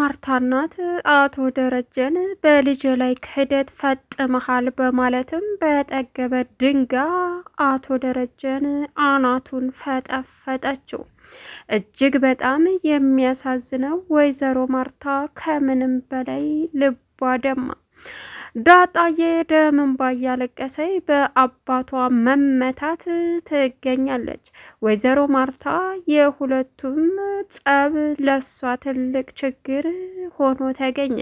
የማርታ እናት አቶ ደረጀን በልጅ ላይ ክህደት ፈጽመሃል በማለትም በጠገበ ድንጋይ አቶ ደረጀን አናቱን ፈጠፈጠችው። እጅግ በጣም የሚያሳዝነው ወይዘሮ ማርታ ከምንም በላይ ልቧ ደማ። ዳጣዬ ደም እንባ እያለቀሰች በአባቷ መመታት ትገኛለች። ወይዘሮ ማርታ የሁለቱም ጸብ ለሷ ትልቅ ችግር ሆኖ ተገኘ።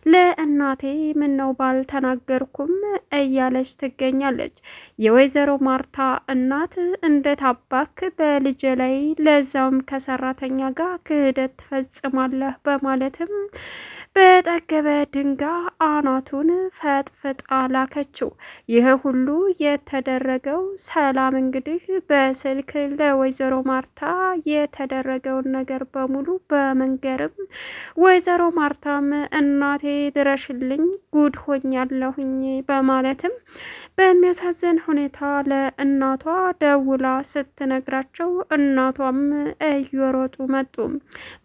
ለእናቴ ምነው ባልተናገርኩም እያለች ትገኛለች። የወይዘሮ ማርታ እናት እንዴት አባክ በልጄ ላይ ለዛውም ከሰራተኛ ጋር ክህደት ትፈጽማለህ በማለትም በጠገበ ድንጋይ አናቱን ፈጥፍጣ ላከችው። ይህ ሁሉ የተደረገው ሰላም እንግዲህ በስልክ ለወይዘሮ ማርታ የተደረገውን ነገር በሙሉ በመንገርም ወይዘሮ ማርታም እናቴ ድረሽልኝ ጉድ ሆኛለሁኝ በማለትም በሚያሳዝን ሁኔታ ለእናቷ ደውላ ስትነግራቸው እናቷም እየሮጡ መጡ።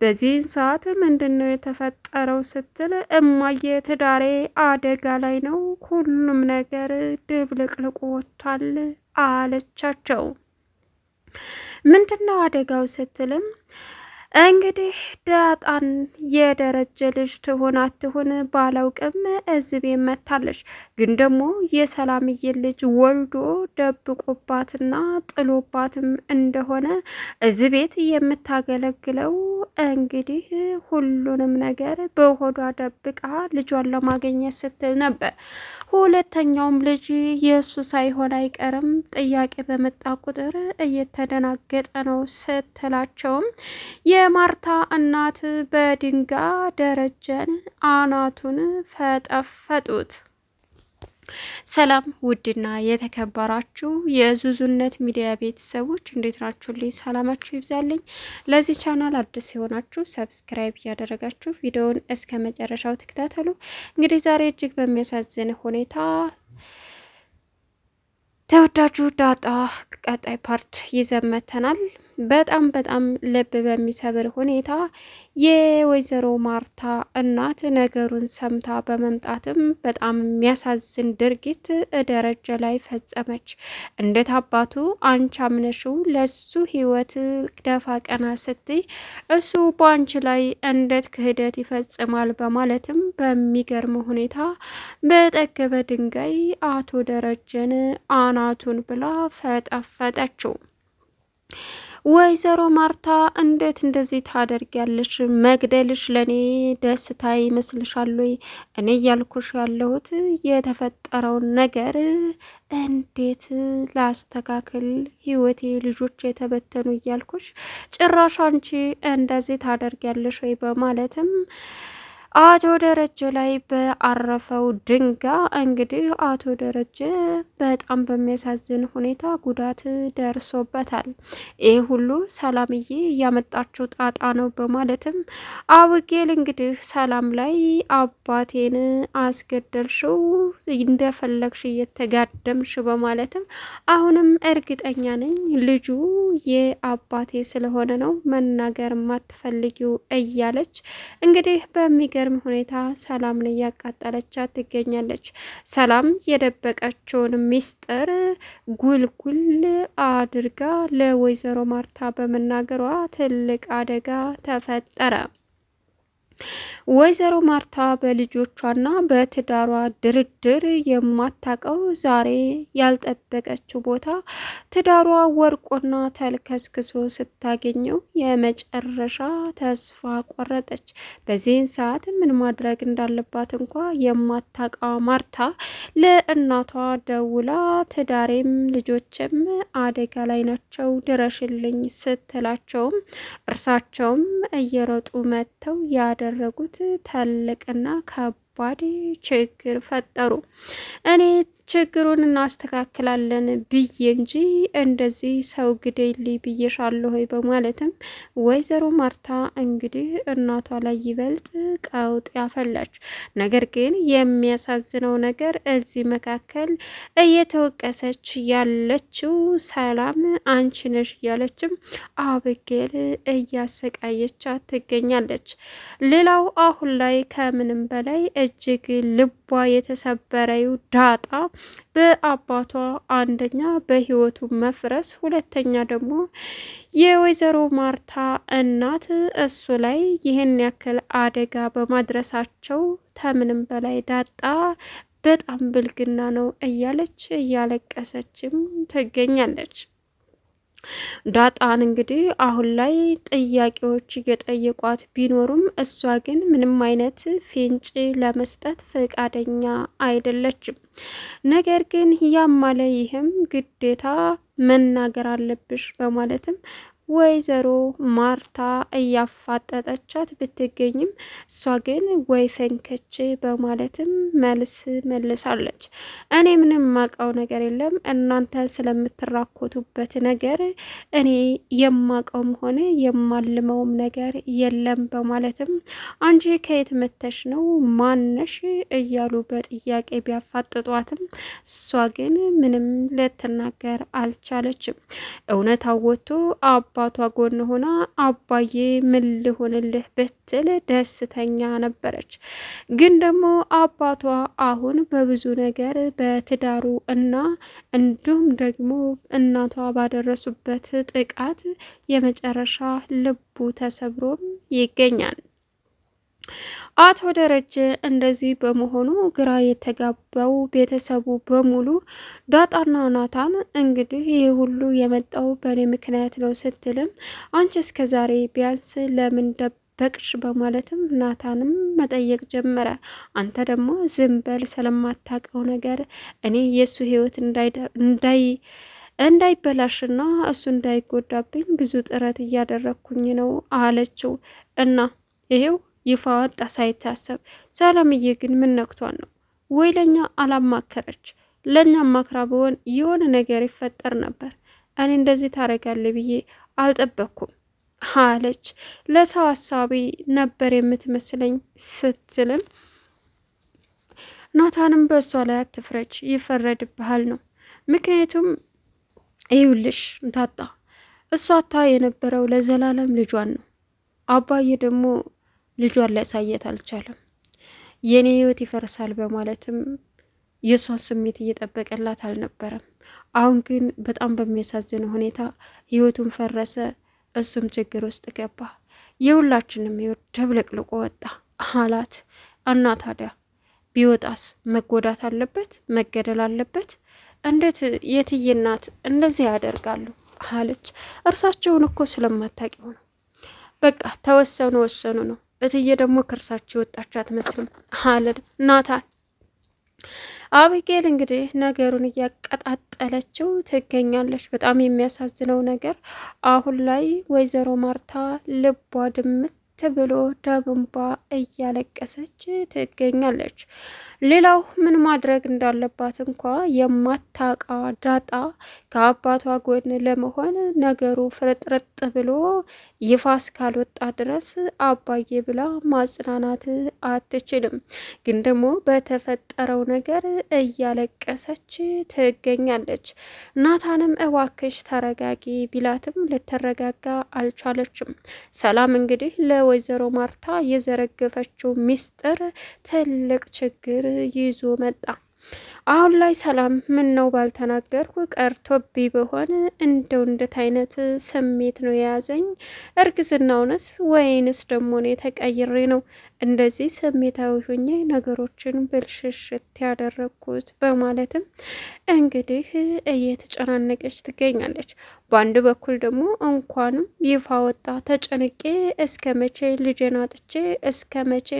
በዚህን ሰዓት ምንድን ነው የተፈጠረው ስትል እማዬ ትዳሬ አደጋ ላይ ነው፣ ሁሉም ነገር ድብልቅልቁ ወጥቷል አለቻቸው። ምንድን ነው አደጋው ስትልም እንግዲህ ዳጣን የደረጀ ልጅ ትሆን አትሆን ባላውቅም እዚህ ቤት መታለች። ግን ደግሞ የሰላምዬ ልጅ ወልዶ ደብቆባትና ጥሎባትም እንደሆነ እዚህ ቤት የምታገለግለው እንግዲህ ሁሉንም ነገር በሆዷ ደብቃ ልጇን ለማግኘት ስትል ነበር። ሁለተኛውም ልጅ የእሱ ሳይሆን አይቀርም ጥያቄ በመጣ ቁጥር እየተደናገጠ ነው ስትላቸውም የማርታ እናት በድንጋይ ደረጀን አናቱን ፈጠፈጡት። ሰላም ውድና የተከበራችሁ የዙዙነት ሚዲያ ቤተሰቦች እንዴት ናችሁ? ልኝ ሰላማችሁ ይብዛልኝ። ለዚህ ቻናል አዲስ የሆናችሁ subscribe እያደረጋችሁ ቪዲዮውን እስከ መጨረሻው ተከታተሉ። እንግዲህ ዛሬ እጅግ በሚያሳዝን ሁኔታ ተወዳጁ ዳጣ ቀጣይ part ይዘን መተናል። በጣም በጣም ልብ በሚሰብር ሁኔታ የወይዘሮ ማርታ እናት ነገሩን ሰምታ በመምጣትም በጣም የሚያሳዝን ድርጊት ደረጀ ላይ ፈጸመች። እንዴት አባቱ አንቺ አምነሽው ለሱ ሕይወት ደፋ ቀና ስትይ እሱ በአንቺ ላይ እንዴት ክህደት ይፈጽማል? በማለትም በሚገርም ሁኔታ በጠገበ ድንጋይ አቶ ደረጀን አናቱን ብላ ፈጠፈጠችው። ወይዘሮ ማርታ እንዴት እንደዚህ ታደርጊያለሽ? መግደልሽ ለእኔ ደስታ ይመስልሻል ወይ? እኔ እያልኩሽ ያለሁት የተፈጠረውን ነገር እንዴት ላስተካክል፣ ህይወቴ፣ ልጆች የተበተኑ እያልኩሽ ጭራሽ አንቺ እንደዚህ ታደርጊያለሽ ወይ? በማለትም አቶ ደረጀ ላይ በአረፈው ድንጋይ እንግዲህ አቶ ደረጀ በጣም በሚያሳዝን ሁኔታ ጉዳት ደርሶበታል። ይህ ሁሉ ሰላምዬ እያመጣችው ጣጣ ነው በማለትም አብጌል እንግዲህ ሰላም ላይ አባቴን አስገደልሽው እንደፈለግሽ እየተጋደምሽ በማለትም አሁንም እርግጠኛ ነኝ ልጁ የአባቴ ስለሆነ ነው መናገር ማትፈልጊው እያለች እንግዲህ በሚገርም ሁኔታ ሰላምን እያቃጠለቻት ትገኛለች። ሰላም የደበቀችውን ሚስጥር ጉልጉል አድርጋ ለወይዘሮ ማርታ በመናገሯ ትልቅ አደጋ ተፈጠረ። ወይዘሮ ማርታ በልጆቿና በትዳሯ ድርድር የማታውቀው ዛሬ ያልጠበቀችው ቦታ ትዳሯ ወርቆና ተልከስክሶ ስታገኘው የመጨረሻ ተስፋ ቆረጠች። በዚህን ሰዓት ምን ማድረግ እንዳለባት እንኳ የማታውቀው ማርታ ለእናቷ ደውላ ትዳሬም ልጆችም አደጋ ላይ ናቸው ድረሽልኝ ስትላቸውም እርሳቸውም እየሮጡ መጥተው ያደረጉት ትልቅና ከባድ ችግር ፈጠሩ። እኔ ችግሩን እናስተካክላለን ብዬ እንጂ እንደዚህ ሰው ግደይልኝ ብዬሻለሁ ወይ በማለትም ወይዘሮ ማርታ እንግዲህ እናቷ ላይ ይበልጥ ቀውጥ ያፈላች። ነገር ግን የሚያሳዝነው ነገር እዚህ መካከል እየተወቀሰች ያለችው ሰላም አንቺ ነሽ እያለችም አብጌል እያሰቃየቻት ትገኛለች። ሌላው አሁን ላይ ከምንም በላይ እጅግ ልቧ የተሰበረው ዳጣ በአባቷ አንደኛ በህይወቱ መፍረስ፣ ሁለተኛ ደግሞ የወይዘሮ ማርታ እናት እሱ ላይ ይህን ያክል አደጋ በማድረሳቸው ከምንም በላይ ዳጣ በጣም ብልግና ነው እያለች እያለቀሰችም ትገኛለች። ዳጣን እንግዲህ አሁን ላይ ጥያቄዎች እየጠየቋት ቢኖሩም እሷ ግን ምንም አይነት ፍንጭ ለመስጠት ፈቃደኛ አይደለችም። ነገር ግን ያማለ ይህም ግዴታ መናገር አለብሽ በማለትም ወይዘሮ ማርታ እያፋጠጠቻት ብትገኝም እሷ ግን ወይ ፈንከች በማለትም መልስ መልሳለች። እኔ ምንም የማውቀው ነገር የለም እናንተ ስለምትራኮቱበት ነገር እኔ የማውቀውም ሆነ የማልመውም ነገር የለም በማለትም አንቺ ከየት መተሽ ነው ማነሽ እያሉ በጥያቄ ቢያፋጥጧትም እሷ ግን ምንም ልትናገር አልቻለችም። እውነታው ወጥቶ አባቷ ጎን ሆና አባዬ ምን ልሆንልህ ብትል ደስተኛ ነበረች። ግን ደግሞ አባቷ አሁን በብዙ ነገር በትዳሩ እና እንዲሁም ደግሞ እናቷ ባደረሱበት ጥቃት የመጨረሻ ልቡ ተሰብሮም ይገኛል። አቶ ደረጀ እንደዚህ በመሆኑ ግራ የተጋባው ቤተሰቡ በሙሉ ዳጣና ናታን እንግዲህ ይህ ሁሉ የመጣው በእኔ ምክንያት ነው ስትልም አንቺ እስከ ዛሬ ቢያንስ ለምን ደበቅሽ በማለትም ናታንም መጠየቅ ጀመረ። አንተ ደግሞ ዝም በል ስለማታውቀው ነገር እኔ የእሱ ህይወት እንዳይ እንዳይበላሽና እሱ እንዳይጎዳብኝ ብዙ ጥረት እያደረግኩኝ ነው አለችው። እና ይሄው ይፋ ወጣ ሳይታሰብ። ሰላምዬ ግን ምን ነክቷን ነው ወይ ለኛ አላማከረች? ለኛ አማክራ ቢሆን የሆነ ነገር ይፈጠር ነበር። እኔ እንደዚህ ታደርጋለህ ብዬ አልጠበቅኩም አለች። ለሰው ሀሳቢ ነበር የምትመስለኝ ስትልም ናታንም በእሷ ላይ አትፍረጅ፣ ይፈረድብሃል ነው። ምክንያቱም ይኸውልሽ እንዳጣ እሷ ታ የነበረው ለዘላለም ልጇን ነው። አባዬ ደግሞ ልጇን ሊያሳየት አልቻለም። የኔ ህይወት ይፈርሳል በማለትም የእሷን ስሜት እየጠበቀላት አልነበረም። አሁን ግን በጣም በሚያሳዝን ሁኔታ ህይወቱን ፈረሰ፣ እሱም ችግር ውስጥ ገባ። የሁላችንም ህይወት ደብልቅልቆ ወጣ አላት። እና ታዲያ ቢወጣስ መጎዳት አለበት? መገደል አለበት? እንዴት የትዬ እናት እንደዚህ ያደርጋሉ? አለች። እርሳቸውን እኮ ስለማታውቂው ነው። በቃ ተወሰኑ ወሰኑ ነው እትዬ ደግሞ ከእርሳቸው የወጣች አትመስልም አለ ናታን። አቢጌል እንግዲህ ነገሩን እያቀጣጠለችው ትገኛለች። በጣም የሚያሳዝነው ነገር አሁን ላይ ወይዘሮ ማርታ ልቧ ድምት ብሎ ደም እያለቀሰች ትገኛለች። ሌላው ምን ማድረግ እንዳለባት እንኳ የማታቃ ዳጣ ከአባቷ ጎን ለመሆን ነገሩ ፍርጥርጥ ብሎ ይፋ እስካልወጣ ድረስ አባዬ ብላ ማጽናናት አትችልም። ግን ደግሞ በተፈጠረው ነገር እያለቀሰች ትገኛለች። ናታንም እባክሽ ተረጋጊ ቢላትም ልትረጋጋ አልቻለችም። ሰላም እንግዲህ ለወይዘሮ ማርታ የዘረገፈችው ሚስጥር ትልቅ ችግር ይዞ መጣ። አሁን ላይ ሰላም ምን ነው ባልተናገርኩ ቀርቶብኝ በሆን እንደው እንደት አይነት ስሜት ነው የያዘኝ? እርግዝና እውነት ወይንስ ደግሞ እኔ ተቀይሬ ነው እንደዚህ ስሜታዊ ሆኜ ነገሮችን ብልሽሽት ያደረግኩት? በማለትም እንግዲህ እየተጨናነቀች ትገኛለች። በአንድ በኩል ደግሞ እንኳንም ይፋ ወጣ ተጨንቄ እስከ መቼ ልጄን አጥቼ እስከ መቼ?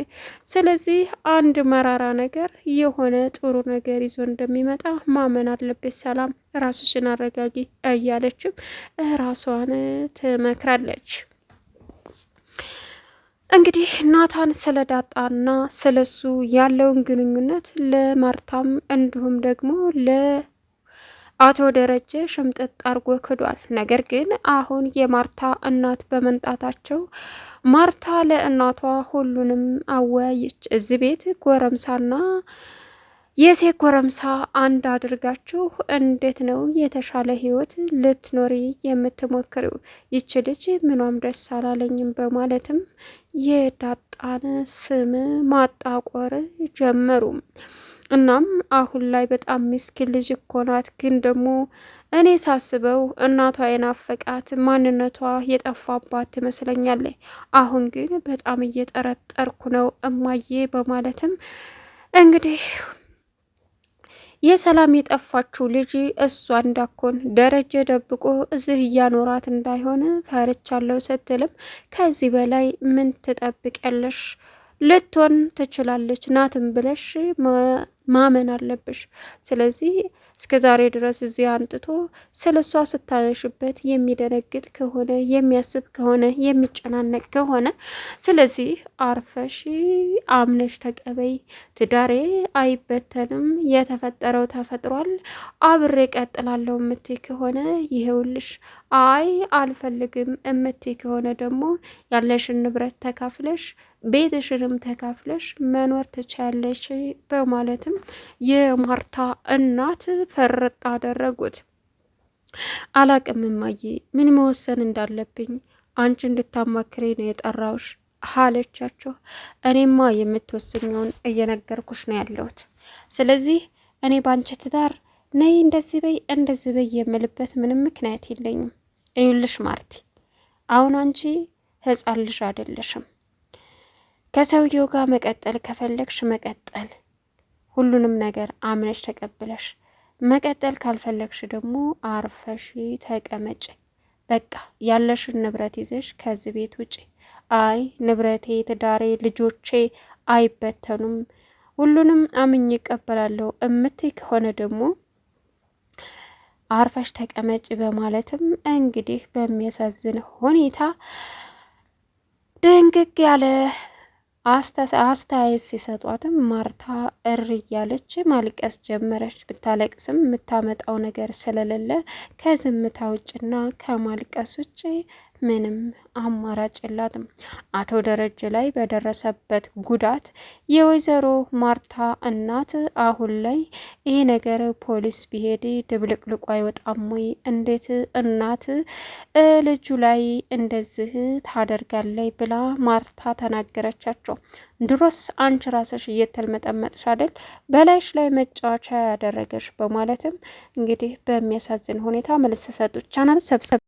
ስለዚህ አንድ መራራ ነገር የሆነ ጥሩ ነገር ይዞ እንደሚመጣ ማመን አለብሽ ሰላም፣ ራስሽን አረጋጊ እያለችም ራሷን ትመክራለች። እንግዲህ ናታን ስለ ዳጣና ስለሱ ያለውን ግንኙነት ለማርታም እንዲሁም ደግሞ ለአቶ ደረጀ ሽምጥጥ አርጎ ክዷል። ነገር ግን አሁን የማርታ እናት በመምጣታቸው ማርታ ለእናቷ ሁሉንም አወያየች። እዚህ ቤት ጎረምሳና የሴት ጎረምሳ አንድ አድርጋችሁ እንዴት ነው የተሻለ ህይወት ልትኖሪ የምትሞክሪው? ይች ልጅ ምኗም ደስ አላለኝም በማለትም የዳጣን ስም ማጣቆር ጀመሩ። እናም አሁን ላይ በጣም ምስኪን ልጅ እኮ ናት፣ ግን ደግሞ እኔ ሳስበው እናቷ የናፈቃት ማንነቷ የጠፋባት ትመስለኛለች። አሁን ግን በጣም እየጠረጠርኩ ነው እማዬ በማለትም እንግዲህ የሰላም የጠፋችው ልጅ እሷ እንዳኮን ደረጀ ደብቆ እዚህ እያኖራት እንዳይሆን ፈርቻለሁ ስትልም ከዚህ በላይ ምን ትጠብቂያለሽ? ልትሆን ትችላለች ናትም ብለሽ ማመን አለብሽ። ስለዚህ እስከ ዛሬ ድረስ እዚህ አንጥቶ ስለ እሷ ስታነሽበት የሚደነግጥ ከሆነ የሚያስብ ከሆነ የሚጨናነቅ ከሆነ ስለዚህ አርፈሽ አምነሽ ተቀበይ። ትዳሬ አይበተንም፣ የተፈጠረው ተፈጥሯል፣ አብሬ ቀጥላለሁ እምትይ ከሆነ ይሄውልሽ። አይ አልፈልግም እምትይ ከሆነ ደግሞ ያለሽን ንብረት ተካፍለሽ ቤትሽንም ተካፍለሽ መኖር ትችያለሽ በማለትም የማርታ እናት ፈርጥ አደረጉት። አላቅም እማዬ፣ ምን መወሰን እንዳለብኝ አንቺ እንድታማክሬ ነው የጠራውሽ አለቻቸው። እኔማ የምትወስኘውን እየነገርኩሽ ነው ያለሁት። ስለዚህ እኔ በአንቺ ትዳር ነይ እንደዚህ በይ እንደዚህ በይ የምልበት ምንም ምክንያት የለኝም። እዩልሽ ማርቲ፣ አሁን አንቺ ሕፃን ልጅ አይደለሽም። ከሰውየው ጋር መቀጠል ከፈለግሽ መቀጠል፣ ሁሉንም ነገር አምነሽ ተቀብለሽ መቀጠል ካልፈለግሽ ደግሞ አርፈሽ ተቀመጭ። በቃ ያለሽን ንብረት ይዘሽ ከዚህ ቤት ውጪ። አይ ንብረቴ፣ ትዳሬ፣ ልጆቼ አይበተኑም፣ ሁሉንም አምኜ እቀበላለሁ እምትይ ከሆነ ደግሞ አርፈሽ ተቀመጭ በማለትም እንግዲህ በሚያሳዝን ሁኔታ ድንግግ ያለ አስተያየት ሲሰጧትም ማርታ እር እያለች ማልቀስ ጀመረች። ብታለቅስም የምታመጣው ነገር ስለሌለ ከዝምታ ውጭና ከማልቀስ ውጭ ምንም አማራጭ የላትም። አቶ ደረጀ ላይ በደረሰበት ጉዳት የወይዘሮ ማርታ እናት አሁን ላይ ይሄ ነገር ፖሊስ ቢሄድ ድብልቅልቁ አይወጣም ወይ? እንዴት እናት ልጁ ላይ እንደዚህ ታደርጋለች? ብላ ማርታ ተናገረቻቸው። ድሮስ አንቺ ራስሽ እየተልመጠመጥሽ አይደል በላይሽ ላይ መጫወቻ ያደረገሽ በማለትም እንግዲህ በሚያሳዝን ሁኔታ መልስ ሰጡት። ቻናል ሰብሰብ